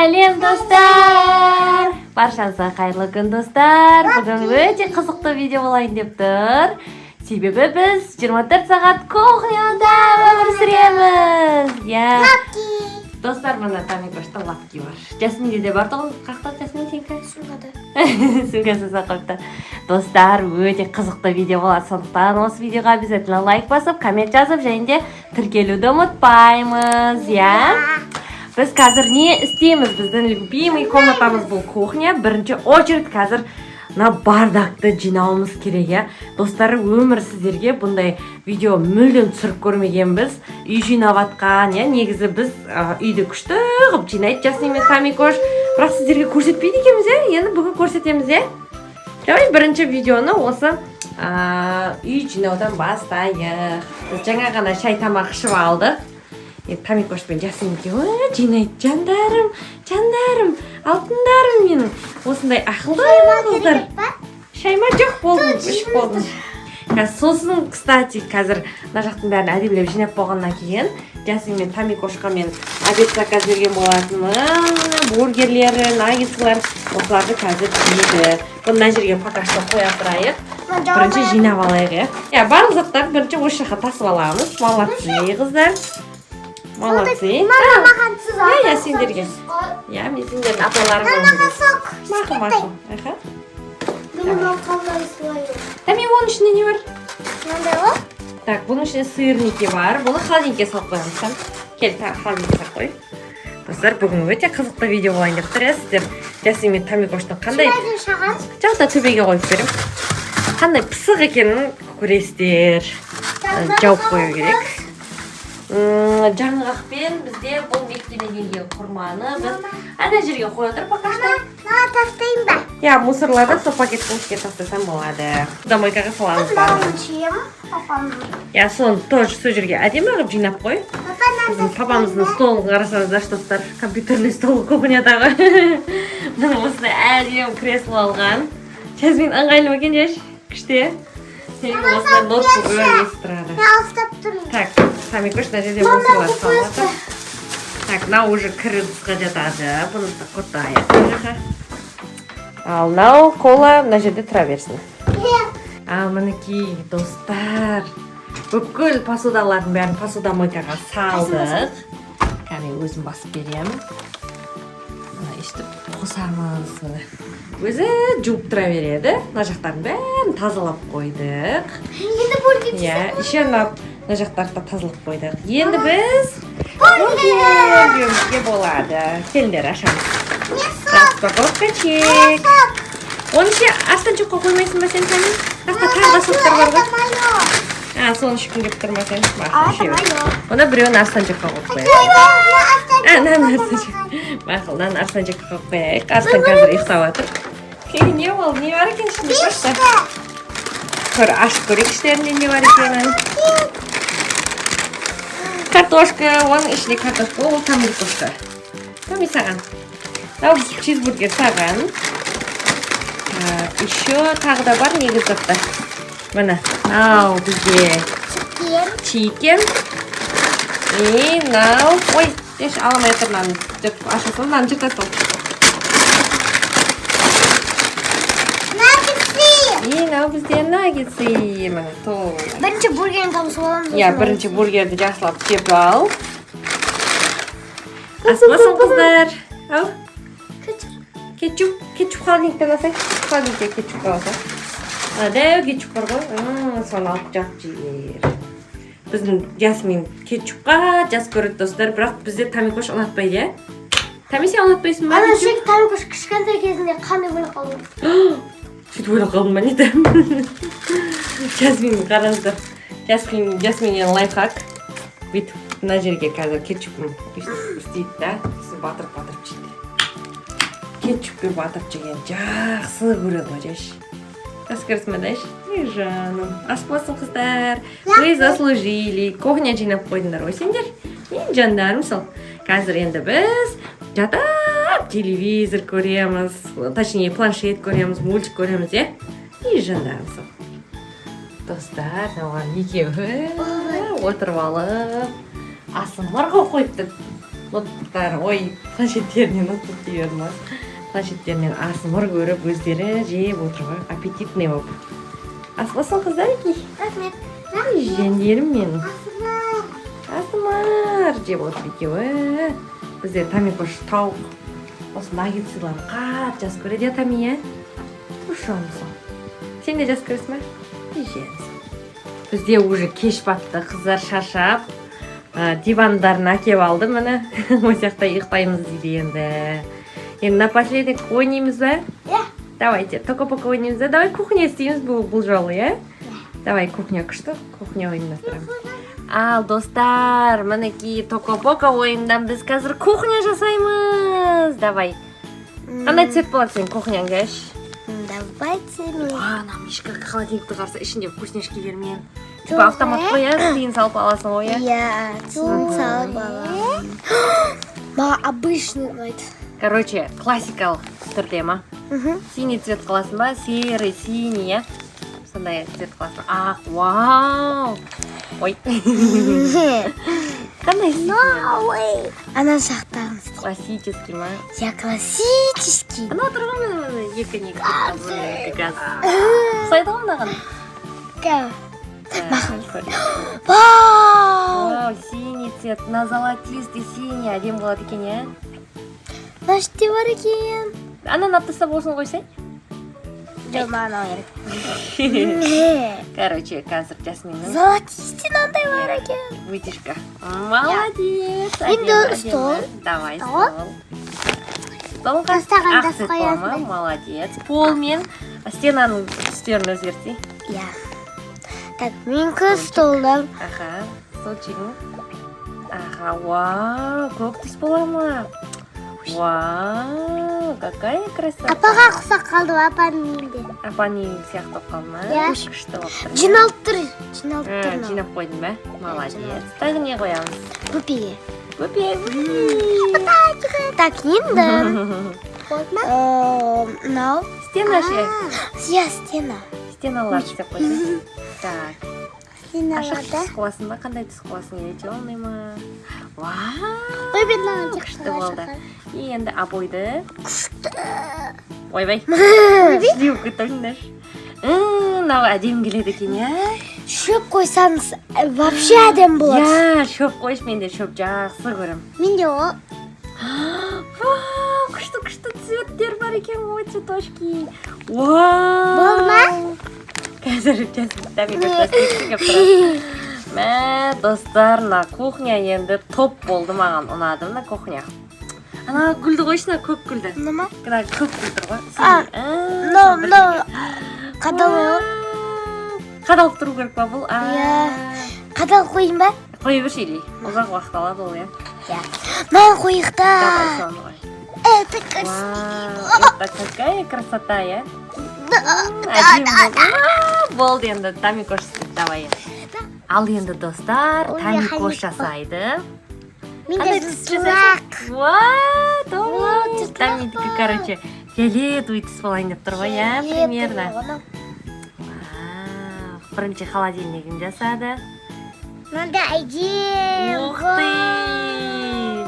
Сәлем, достар! Баршаңызға қайырлы күн, достар! Бүгін өте қызықты видео болайын деп тұр. Себебі біз 24 сағат кухняда өмір сүреміз. Иә. Достар, мына Тамикошта лапки бар. Жасминде де бар тұғын. Қақта, Жасмин, сенікі? Сумкада. Сумкасы қойыпты. Достар, өте қызықты видео болады. Сондықтан осы видеоға обязательно лайк басып, коммент жазып және де тіркелуді ұмытпаймыз, иә? Біз қазір не істейміз? Біздің любимый комнатамыз бұл кухня. Бірінші очередь қазір мына бардакты жинауымыз керек, иә. Достар, өмір сіздерге бұндай видео мүлдем түсіріп көрмегенбіз. Үй жинап жатқан, иә, негізі біз үйді күшті қылып жинайды Жасмин мен Тамикош. Бірақ сіздерге көрсетпейді екенбіз, иә. Енді бүгін көрсетеміз, иә. Давай бірінші видеоны осы үй жинаудан бастайық. Біз жаңа ғана шай тамақ ішіп алдық. Енді Тамикош пен Жасмин екеуі жинайды. Жандарым, жандарым, алтындарым менің. Осындай ақылды қыздар. Шай ма? Жоқ, болдым, ішіп болдым. Қазір сосын, кстати, қазір мына жақтың бәрін әдемілеп жинап болғаннан кейін Жасмин мен Тамикошқа мен обед заказ берген болатынмын. Бургерлері, наггетсылар, осыларды қазір жейді. Бұны мына жерге пока что қоя тұрайық. Бірінші жинап алайық, иә. Иә, барлық заттарды бірінші осы жаққа тасып аламыз. Молодцы, қыздар. Молодцы. Мама, маған тұз. Иә, сендерге. Иә, мен сендердің апаларың. Маған сок. Мақұл, мақұл. Аха. Менің алқамнан слайм. Тами, оның ішінде не бар? Мынандай ғой. Так, бұның ішінде сырники бар. Бұны холодильникке салып қоямыз. Там. Кел, так, холодильникке салып қой. Достар, бүгін өте қызықты видео болайын деп тұр, иә. Сіздер Жасмин мен Тамикоштың қандай Шайдың шаған. Жағда төбеге қойып беремін. Қандай пысық екенін көресіздер. Жауып қою керек. Жаңғақпен бізде бұл Меккеден келген құрманы біз ана жерге қоя тұр пока что. Мына тастайын ба? Иә, мусорларды сол пакеттің ішіне тастасам болады. Домойкаға саламыз барлығын. Мынаны жеймін. Папам. Иә, соны тоже сол жерге әдемі қылып жинап қой. Папа, мынаны. Біздің папамыздың столын қарасаңыздаршы, достар, компьютерный стол кухнядағы. Міне, осындай әдемі кресло алған Жасмин. Ыңғайлы ма екен, Жаш? Күшті, иә. Сенің осындай ноутбугы несі тұрады. Мен алыстап тұрмын. Так, Тамикош мына жерде мусорлар салып жатыр. Так, мынау уже кір ыдысқа жатады, бұны да құртайық мына жаққа. Ал мынау кола мына жерде тұра берсін. Ал мінекей, достар, бүкіл посудалардың бәрін посудомойкаға салдық. Қазір мен өзім басып беремін. Мына өйстіп қосамыз, міне, өзі жуып тұра береді. Мына жақтардың бәрін тазалап қойдық. Енді бургер. Иә, еще мына жақтарды да тазалап қойдық. Енді біз бургер жеуімізге болады. Келіңдер, ашамыз. Распаковка чек. Оның ішіне Арыстанчикқа қоймайсың ба сен, Тами? Жақта тағы да соктар бар ғой. Это мое. А, соны ішкің келіп тұр ма сен? А, Мақұл, это іше бер. мое. Онда біреуін Арыстанчикқа қойып қояйық. А, мынаны Арыстанчик. Мақұл, мынаны Арыстанчикқа қойып қояйық. Арыстан қазір ұйықтап жатыр. Кейін не болды? Не бар екен ішінде? Көрші. Көр, ашып көрейік, іштерінде не бар екенін. Картошка, оның ішінде картошка, ол Тамикошка. Тами, саған. Мынау чизбургер саған. Так, еще тағы да бар негізі заттар. Міне, мынау бізде Чикен. Чикен. И мынау, ой, еш ала алмай жатыр мынаны. Жыртып аша сал, мынаны жырта сал. Наггетсы. И мынау бізде наггетсы. Міне, толық. Бірінші бургерін тауысып аламыз. Иә, бірінші бургерді жақсылап жеп ал. Ас болсын, қыздар. Ау. Кетчуп, кетчуп холодильниктен алсай. Холодильникте кетчуп алса. А, дәу кетчуп бар ғой. Соны алып жағып жер. Біздің Жасмин кетчупқа жас көреді, достар, бірақ бізде Тамикош ұнатпайды, иә? Тами, сен ұнатпайсың ба Ана кетчуп? шек Тамикош кішкентай кезінде қандай өліп қалды. Сөйтіп ойлап қалдым ба, не? Жасмин, қараңыздар. Жасмин, Жасминнен лайфхак. Бүйтіп мына жерге қазір кетчупын өйстіп істейді да, сосын батырып батырып жейді. Кетчуппен батырып жеген жақсы көреді ғой, Жаш. Жақсы көресің ба, Даш? Ей, жаным. Ас болсын, қыздар. Вы заслужили. Кухня жинап қойдыңдар ғой сендер. Ей, жандарым сол. Қазір енді біз жатып телевизор көреміз, точнее, планшет көреміз, мультик көреміз, иә. Ей, жандарым сол. Достар, мынаған екеуі отырып алып, асмр қойып қойыпты. Ноутбуктар, ой, планшеттерінен, ноутбук дей бердім ғой, планшеттерінен АСМР көріп, өздері жеп отыр ғой, аппетитный болып. Ас болсын, қыздарики. Рахмет. Жендерім менің. Асылар. АСМР жеп отыр екеуі. Бізде Тамикош тауық, осы наггетсыларын қатты жақсы көреді, иә, Тами? Иә, ушамсың, сен де жақсы көресің ба? Жеңсің. Бізде уже кеш батты, қыздар шаршап, дивандарын әкеп алды, міне, осы жақта ұйықтаймыз дейді. Енді напоследок ойнаймыз ба? Иә. Давайте Тока Пока ойнаймыз да. Давай кухня істейміз бұл жолы, иә? Давай, кухня күшті, кухня ойнастырамыз. Ал, достар, мінекей, Тока Пока ойындан біз қазір кухня жасаймыз. Давай, қандай цвет болады сенің кухняң, Гәш? Давайте мен. Ана мишка холодильникті қараса, ішінде вкусняшкилермен, типа автомат қой, иә, тиын салып аласың ғой, иә? Иә, тиын салып аламын. Маған обычный ұнайды. Короче, классикалық түрде ма? Мхм. Синий цвет қыласың ба, серый, синий, иә, сондай цвет қыласың, ақ, вау, ой, қандай істейсің? No way. Ана жақтағын. Классический ма? Я классический. Ана тұр ғой, міне, міне, екі не, екі газ ұқсайды ғой мынаған. Мақұл. Вау! Вау, синий цвет на золотистый синий әдемі болады екен, иә? Мына іште бар екен. Ананы алып тастап, осыны қойсай. Жоқ, маған ал керек. Короче, қазір Жасминнің Золотистый мынандай бар екен. Вытяжка, молодец. Енді Әдемі, стол. әдемі. Давай. Стол. Стол, столға Тастаған ақ тас цвет бола ма? қоясың. Молодец. Пол мен стенаның түстерін өзгертейік. Иә. Так, менікі столдан. Аха, столчигің, аха. Вау, көк түс бола ма? Вау, какая красота! Апаға ұқсап қалды апаның үйінде. Апаның үйі сияқты болып қалды ма? Иә. Күшті болып тұр. Жиналып тұр. Жиналып тұр мынау. Жинап қойдың ба? Молодец. Тағы не қоямыз? Бөпеге. Бөпе. Так, енді мынау. Стена ше? Иә, стена. Стеналарды істеп қойсай. Так, ашық Стеналарда. Түс қыласың ба? Қандай түс қыласың, или темный ма? Вау, Ой, мен мынаны күшті болды. И енді обойды. Күшті. Ойбай, болып кетті. Мынау әдемі келеді екен, иә? Шөп қойсаңыз, вообще әдемі болады. Иә, шөп қойшы, мен де шөп жақсы көремін. Менде ол. Вау, күшті, күшті цветтер бар екен ғой, цветочки. Вау! Болды ма? Қазір келіп тұрады. Мә, достар, мына кухня енді топ болды, маған ұнады мына кухня. Ана гүлді қойшы, мына көк гүлді. Мына ма? Мына көк гүл тұр ғой. А, Мынау, мынау, мынау қадалмай ғой. Қадалып тұру керек па бұл? А, Иә. Қадалып қояйын ба? Қоя берші, или ұзақ уақыт алады ол, иә? Иә. Мынаны қояйық та. Давай, соны қой. Это красиво. Вау, это какая красота, иә? Әдемі болды. Уа, болды енді, Тамикош істейді, давай. Ал енді, достар, Ой, Тамикош халик. жасайды. Менде Қандай түс жылтырақ. жасайсың? Уа, О, Томи. Тамидікі, короче, фиолетовый түс болайын деп тұр ғой, иә, примерно. Вау. Вау, бірінші холодильнигін жасады. Мынандай әдемі. Ух ты!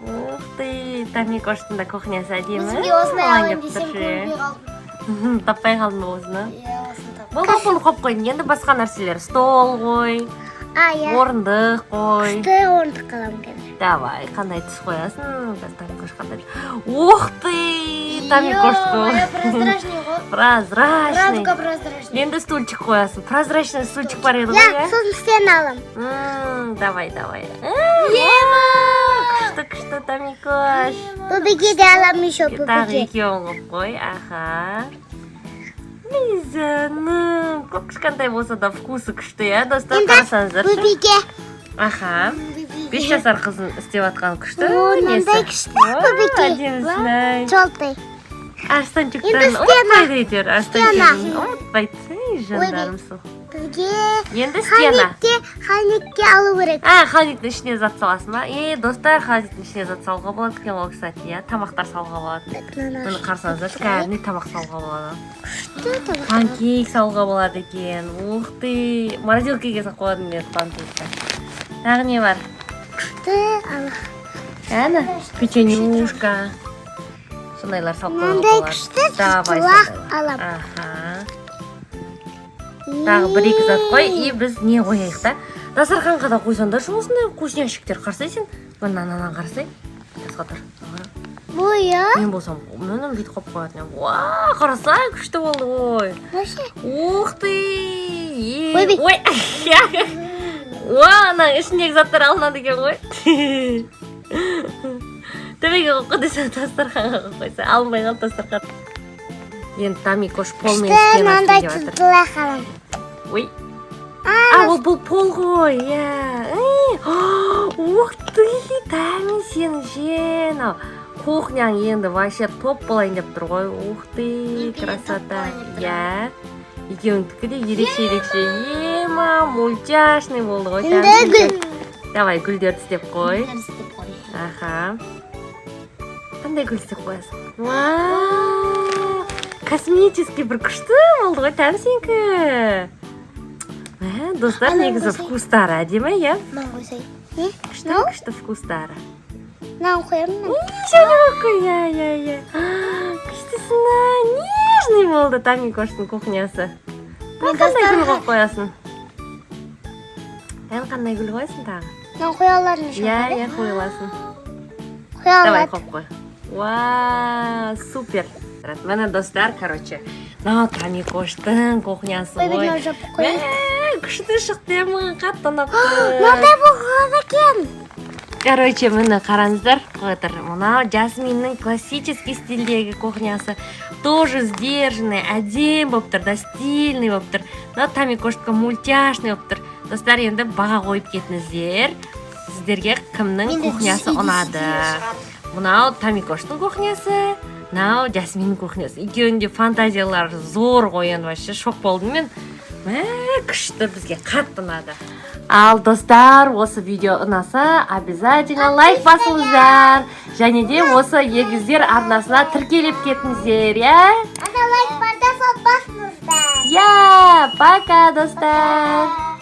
Ух ты! Тамикоштың да кухнясы әдемі. Өзімге осындай болайын алайын деп десем, тұр ше. көрмей қалдым. Таппай қалдың ба осыны? Иә, осыны тап. Болды, оны қойып қойдың. Енді басқа нәрселер. Стол қой, А, иә. орындық қой. Күшті орындық аламын қазір. Давай, қандай түс қоясың? Тамикош қандай? Ух ты! Тамикош Ё-моё, қой. прозрачный ғой. Прозрачный. Радуга прозрачный. Енді стульчик қоясың. Прозрачный стульчик бар еді ғой, Иә, иә? сосын стена аламын. Давай, давай. Ема! Күшті, күшті, Тамикош. Бөбеге де аламын еще. Тағы Бөбеге. екеуін қойып қой. Аха. Ей, жаным. Көп кішкентай болса да, вкусы күшті, иә, достар, Енді қарасаңыздаршы. Бөбеге. Аха. 5 жасар қыздың істеп жатқан күшті О, несі. мынандай күшті О, бөбеке. әдемісін ай. Желтый. Арыстанчиктарын Енді стена. ұмытпайды әйтеуір. Арыстанчигін ұмытпайды. Ей, жандарым сол. Бізге Енді стена. холодильникке холодильникке алу керек. А, холодильниктің ішіне зат саласың ба? Е, достар, холодильниктің ішіне зат салуға болады екен ғой, кстати, иә? Тамақтар салуға болады. Міне, қарасаңыздар, кәдімгідей тамақ салуға болады. Күшті. Панкейк салуға болады екен. Ух ты! Морозилкаге салып қоятын еді панкейкті. Тағы не бар? Күшті. Ала. Әні, печенюшка. Сондайлар салып қоюға Мынандай болады. Күшті Давай, тұлақ сондайлар. алам. Аха. Тағы бір екі зат қой, и біз не қояйық та? Дастарханға да қойсаңдаршы осындай вкусняшиктер. Қарасай сен. Мына, мынаны қарасай. Тасқа тұр. Бұл, иә. Мен болсам, міне, бүйтіп қойып қоятын едім. Уа, қарасай, күшті болды ғой. Вообще. Ух ты! Ой, бей. Ой, уа, ана ішіндегі заттар алынады екен ғой. Төбеге қойып қой десең, дастарханға қойып қойса, алынбай қалды дастархан. Енді Тамикош полмен Күшті стена мынандай істеп жатыр. тұлақ алам. Ой. А, ол бұл пол ғой, иә. Ей, ух ты, Тами, сенің ше, мынау кухняң енді вообще топ болайын деп тұр ғой. Ух ты, красота. Иә. Екеуіңдікі де ерекше ерекше. Ема, мультяшный болды ғой. Енді Тами. Гүл. Давай, гүлдерді істеп қой. Істеп қой. Аха. Қандай гүл істеп қоясың? Вау! Космический бір күшті болды ғой, Тәм, сенікі. Мә, достар, Ананы негізі қойсай. Вкустары әдемі, иә? Мынаны қойсай. Не? Күшті, күшті вкустары. Мынаны қоямын мен. Және қой, иә, иә, иә. Күштісің, нежный болды Тамикоштың кухнясы. Мен Тағы қандай гүл дастархан- қойып қоясың? Сен қандай гүл қоясың тағы? Мынаны қоя алатын Иә, шығар. иә, қоя аласың. Қоя Давай, алады. қойып қой. Вау, супер. Міне, достар, короче, мынау Тамикоштың кухнясы Ой, ғой. мынау жапып қояйық. Мә, күшті шықты, маған қатты ұнап тұр. Мынандай болған екен. Короче, міне, қараңыздар, қой тұр. Мынау Жасминнің классический стильдегі кухнясы. Тоже сдержанный, әдемі болып тұр, да, стильный болып тұр. Мынау Тамикоштікі мультяшный болып тұр. Достар, енді баға қойып кетіңіздер. Сіздерге кімнің Менде кухнясы жүз ұнады? шығар. Мынау Тамикоштың кухнясы, мынау Жасминнің кухнясы. Екеуінің де фантазиялары зор ғой енді, вообще шок болдым мен. Мә, күшті, бізге қатты ұнады. Ал, достар, осы видео ұнаса, обязательно лайк басыңыздар. Және де осы Егіздер арнасына тіркеліп кетіңіздер, иә? Ана лайк бар да, сол басыңыздар. Иә, пока, достар. Пока.